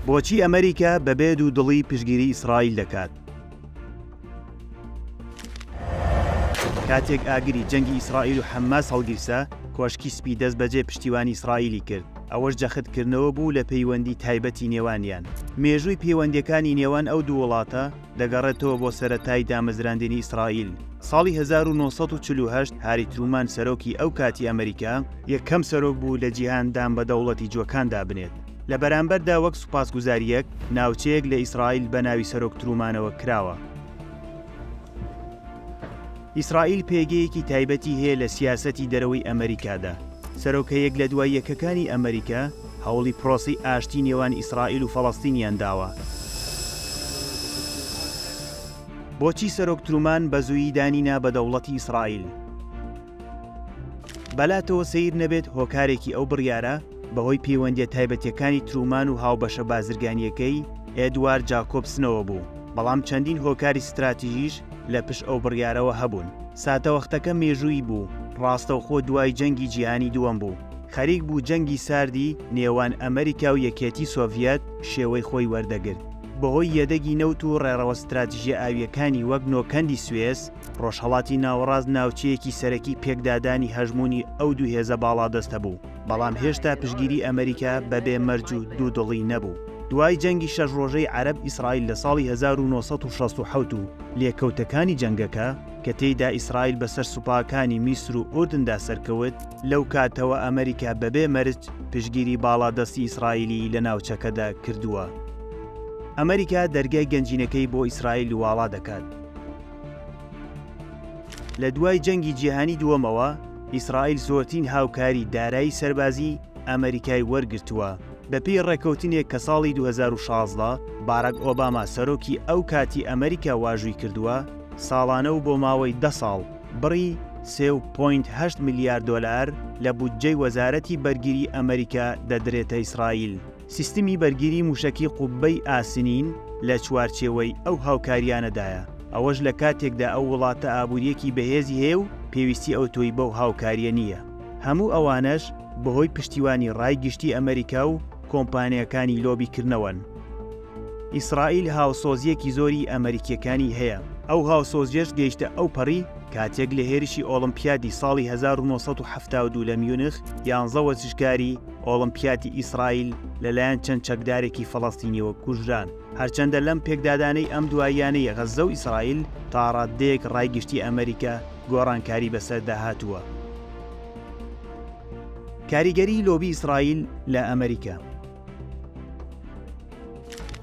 بۆچی ئەمریکا بەبێ دوودڵی پشتگیری ئیسرائیل دەکات؟ کاتێک ئاگری جەنگی ئیسرائیل و حەماس هەڵگیرسا، کۆشکی سپی دەستبەجێ پشتیوانی ئیسرائیلی کرد، ئەوەش جەختکردنەوە بوو لە پەیوەندی تایبەتی نێوانیان. مێژووی پەیوەندییەکانی نێوان ئەو دوو وڵاتە دەگەڕێتەوە بۆ سەرەتای دامەزراندنی ئیسرائیل ساڵی 1948 هاری ترومان سەرۆکی ئەو کاتی ئەمریکا، یەکەم سەرۆک بوو لە جیهان دان بە دەوڵەتی جووەکاندا بنێت، لە بەرامبەردا وەک سوپاسگوزارییەک ناوچەیەک لە ئیسرائیل بە ناوی سەرۆک ترومانەوە کراوە. ئیسرائیل پێگەیەکی تایبەتی هەیە لە سیاسەتی دەرەوەی ئەمریکادا، سەرۆکە یەک لە دوای یەکەکانی ئەمریکا هەوڵی پرۆسەی ئاشتی نێوان ئیسرائیل و فەڵەستینیان داوە. بۆچی سەرۆک ترومان بە زوویی دانی نا بە دەوڵەتی ئیسرائیل؟ بەلاتەوە سەیر نەبێت هۆکارێکی ئەو بڕیارە بەهۆی پەیوەندییە تایبەتییەکانی ترومان و هاوبەشە بازرگانییەکەی ئێدوارد جاکۆبسنەوە بوو، بەڵام چەندین هۆکاری ستراتیژیش لە پشت ئەو بڕیارەوە هەبوون. ساتەوەختەکە مێژوویی بوو، ڕاستەوخۆ دوای جەنگی جیهانی دووەم بوو، خەریک بوو جەنگی ساردی نێوان ئەمریکا و یەکێتی سۆڤیەت شێوەی خۆی وەردەگرت. بەهۆی یەدەگی نەوت و ڕێڕەوە ستراتیژییە ئاوییەکانی وەک نۆکەندی سوێس، ڕۆژهەڵاتی ناوەڕاست ناوچەیەکی سەرەکی پێکدادانی هەژموونی ئەو دوو هێزە باڵادەستە بوو، بەڵام هێشتا پشتگیری ئەمریکا بەبێ مەرج و دوودڵی نەبوو. دوای جەنگی شەش ڕۆژەی عەرەب ئیسرائیل لە ساڵی 1967 و لێکەوتەکانی جەنگەکە، کە تێیدا ئیسرائیل بەسەر سوپاکانی میسر و ئوردندا سەرکەوت، لەو کاتەوە ئەمریکا بەبێ مەرج پشتگیری باڵادەستی ئیسرائیلی لە ناوچەکەدا کردووە. ئەمریکا دەرگای گەنجینەکەی بۆ ئیسرائیل واڵا دەکات. لە دوای جەنگی جیهانی دووەمەوە، ئیسرائیل زۆرترین هاوکاری دارایی سەربازی ئەمەریکای وەرگرتووە. بەپێی ڕێککەوتنێک کە ساڵی 2016 باراک ئۆباما سەرۆکی ئەو کاتی ئەمەریکا واژووی کردووە، ساڵانە و بۆ ماوەی دە ساڵ بڕی سێ و پۆینت هەشت ملیار دۆلار لە بودجەی وەزارەتی بەرگری ئەمەریکا دەدرێتە ئیسرائیل. سیستمی بەرگری موشەکی قوببەی ئاسنین لە چوارچێوەی ئەو هاوکارییانەدایە، ئەوەش لە کاتێکدا ئەو وڵاتە ئابوورییەکی بەهێزی هەیە و پێویستی ئەوتۆی بەو هاوکارییە نییە. هەموو ئەوانەش بەهۆی پشتیوانی ڕای گشتی ئەمەریکا و کۆمپانیاکانی لۆبیکردنەوەن. ئیسرائیل هاوسۆزییەکی زۆری ئەمەریکییەکانی هەیە، ئەو هاوسۆزییەش گەیشتە ئەوپەڕی کاتێک لە هێرشی ئۆڵمپیادی ساڵی 1972 لە میونخ یانزە وەرزشکاری ئۆڵمپیاتی ئیسرائیل لەلایەن چەند چەکدارێکی فەڵەستینیەوە کوژران. هەرچەندە لەم پێکدادانەی ئەم دواییانەی غەززە و ئیسرائیل تاڕاددەیەک ڕای گشتی ئەمریکا گۆڕانکاری بەسەردا هاتووە. کاریگەری لۆبی ئیسرائیل لە ئەمریکا.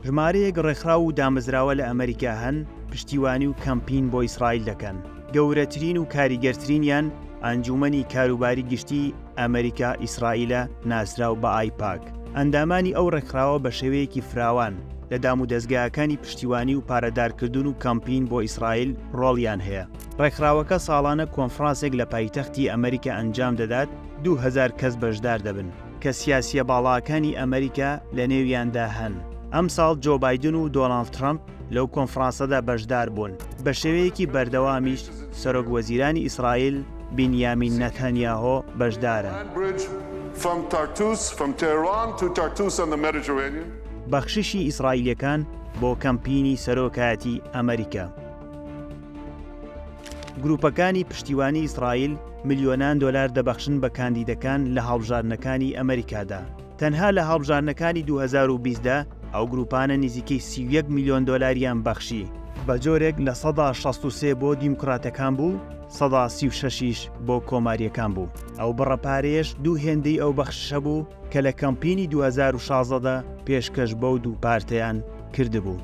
ژمارەیەک ڕێکخراو و دامەزراوە لە ئەمریکا هەن پشتیوانی و کەمپین بۆ ئیسرائیل دەکەن، گەورەترین و کاریگەرترینیان ئەنجوومەنی کاروباری گشتی ئەمریکا ئیسرائیلە ناسراو بە ئایپاک. ئەندامانی ئەو ڕێکخراوە بە شێوەیەکی فراوان لە دامودەزگاکانی پشتیوانی و پارەدارکردن و کەمپین بۆ ئیسرائیل ڕۆڵیان هەیە. ڕێکخراوەکە ساڵانە کۆنفرانسێک لە پایتەختی ئەمریکا ئەنجام دەدات، 2000 کەس بەشدار دەبن. کە سیاسییە باڵاکانی ئەمریکا لەنێویاندا هەن. ئەمساڵ جۆ بایدن و دۆناڵد ترەمپ لەو کۆنفرانسەدا بەشدار بوون، بە شێوەیەکی بەردەوامیش سەرۆک وەزیرانی ئیسرائیل بینیامین نەتانیاهۆ بەشدارە. بەخششی ئیسرائیلییەکان بۆ کەمپینی سەرۆکایەتی ئەمریکا. گروپەکانی پشتیوانی ئیسرائیل ملیۆنان دۆلار دەبەخشن بە کاندیدەکان لە هەڵبژاردنەکانی ئەمریکادا. تەنها لە هەڵبژاردنەکانی 2020 دا ئەو گروپانە نزیکەی 31 ملیۆن دۆلاریان بەخشی، بە جۆرێک 63% بۆ دیموکراتەکان بوو، 36% یش بۆ کۆمارییەکان بوو. ئەو بڕە پارەیەش دوو هێندەی ئەو بەخششە بوو کە لە کەمپینی 2016 دا پێشکەش بەو دوو پارتەیان کردبوو.